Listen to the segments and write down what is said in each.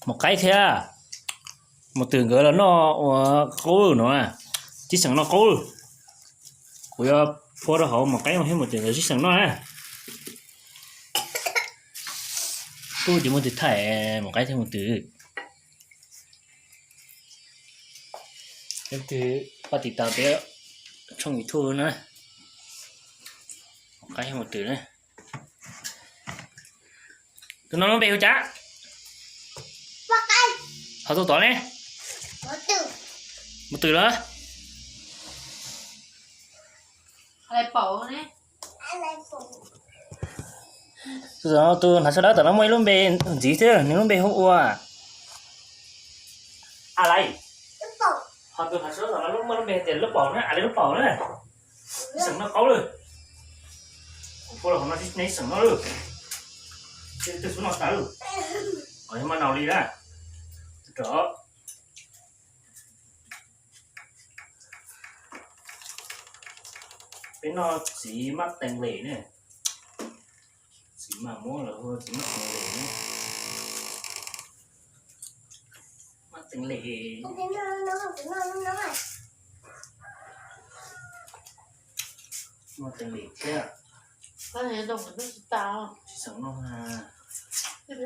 Maum Qaib thiab Maum Twm nkawd los noj ua qaub no, sib xeem noj qaub. Kuv yuav phua rau hauv Maum Qaib thiab Maum Twm nkawd sib xeem noj na. Tub ces muaj tus thaij Maum Qaib thiab Maum Twm. Leej twg pab tiv tauj peb tshooj YouTube na, Maum Qaib thiab Maum Twm na. Tus no lub npe hu cas? Ho tus tod ne? Maum Twm los? Tus hnav tsho dawb tom no muaj ib lub npe ntxiv thiab, nws lub npe hu ua A Lais. Ho tus hnav tsho dawb tom no muaj lub npe tias Lub Paum na, A Lais Lub Paum na. Sib xeem noj qaub lawm. Kuv pua los qhov no sib xeem noj lawm. Twb xub no tas lawm. Os, yog mas nau li na. Rov Peb noj txiv mab tees lem ne. Txiv mas muab lawv hu txiv mab tees lem ne. Mab tees lem. Mab tees lem thiab. Tsis xeem noj. Noj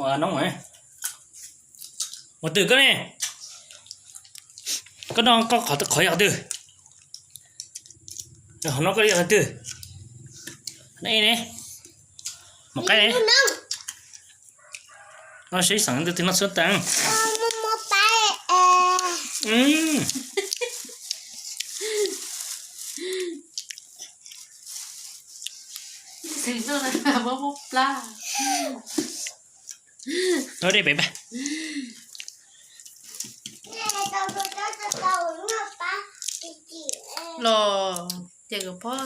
ua noob. Ua twg koj ne? Koj noj koj qhov qhov yog twg? Qhov no koj yog twg? Ne, Maum Qaib ne. Noj seb xeem twg twg noj txhua tes. Los ces kom phob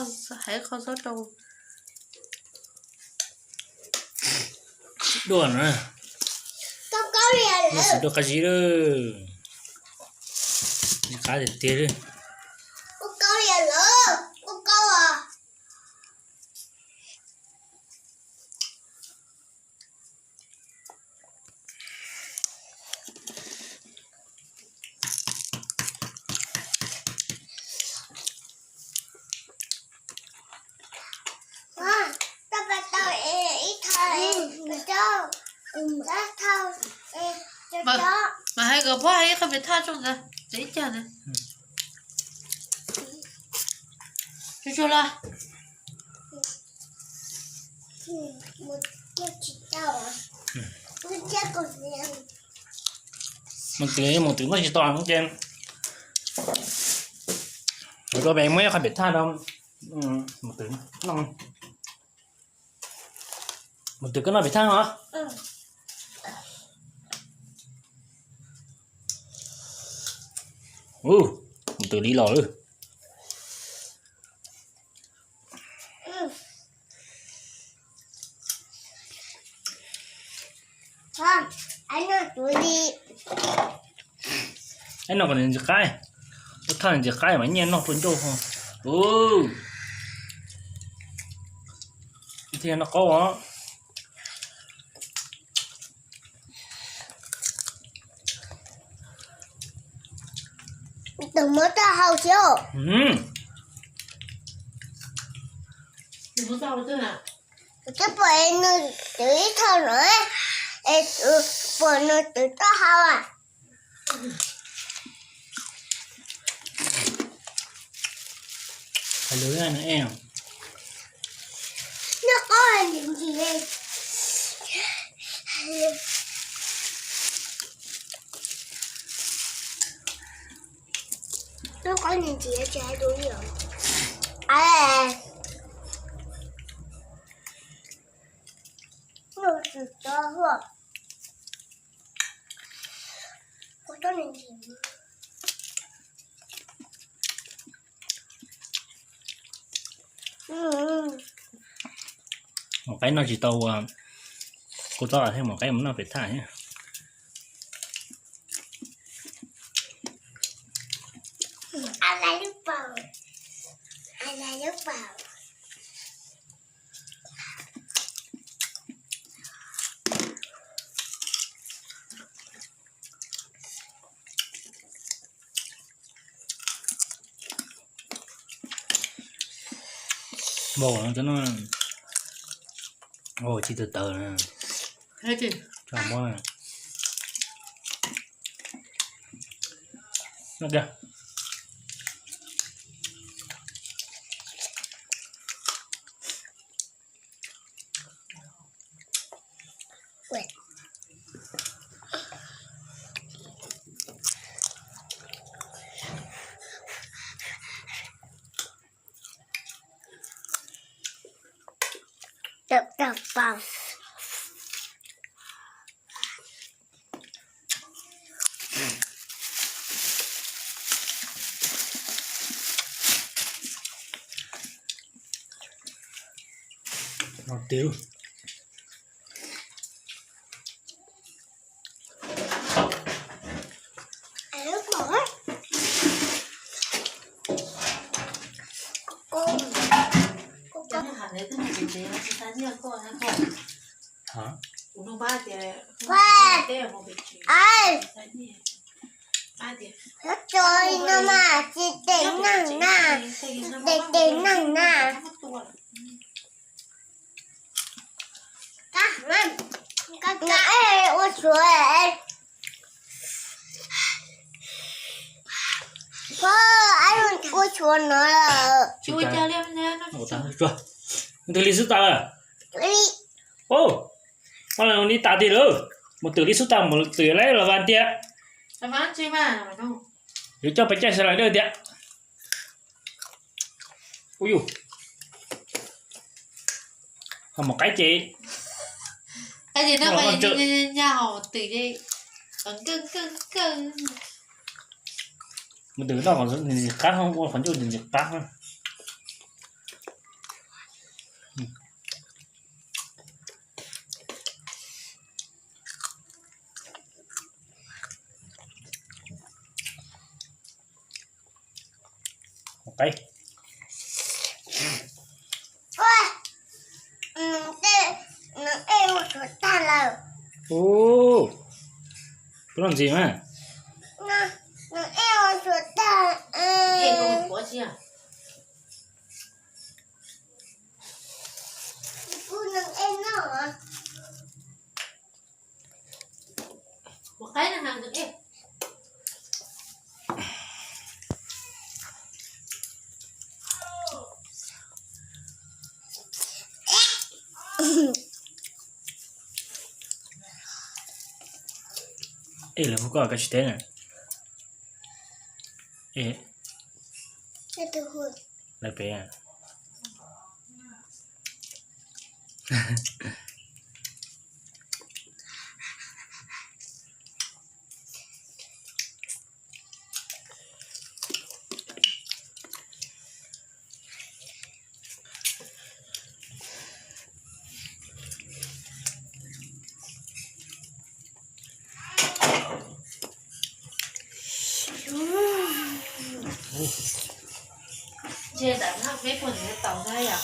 hais qhov txhob rau. Dua na. Noj txiv dua qab zib lawm. Qab tiag tiag li. Mas hais kom phob hais ib qho piam thaj rau ntawd, ib cag ntawd. Tsuag tsuag los. Mus twv, mus twv noj tsis tau ces, mus rau pem muab ib qho piam thaj rau mus twv noj. Mus twv koj noj piam thaj os. Mus twv li los lawm. Ib no kom nws ntxim qab, ua thaj nws ntxim qab mas nyiaj noj tua ncauj ho. Thiaj noj qaub os. Tus muab tau hau xwb. Twb pom nws twv ib thaj no, es pom nws twv tau hau. Noj qaub ntsim ntsim. Noj qaub ntsim ntsim tsis hais lus li os. Noj tsis tau hua. Kuv tau ntsim ntsim. Maum qaib noj tsis tau ua, kuv txhob thiab maum qaib mus noj pem thaj thiab. Npau no cov no, tsis tawv tawv na. Tso muab na. Noj kiag. Noj tiag. Tso no mas tsis tes neeg na, tes tes neeg na. Ua suav, ua suav no lawm. Twm li xub tas lawm. Ua li tas tig lawm. Mus twm li xub tas mus twm lawm los vas tiag. Yuav coj pes caij sawv daws tiag. Ua yus, ho mus qaib ces mus twm noj qhov ntxim qab, ua qhov ntxim qab. Ua, nws ej ua suav tag lawm. Ub, noj ntxiv mas. Nws ej ua suav tag. Kuv nws ej noj. Ej, lawv hu koj koj tsis teb na. Ej, lawv pem. Ntshe ntawm no peb puag ntawd tau thiab yom.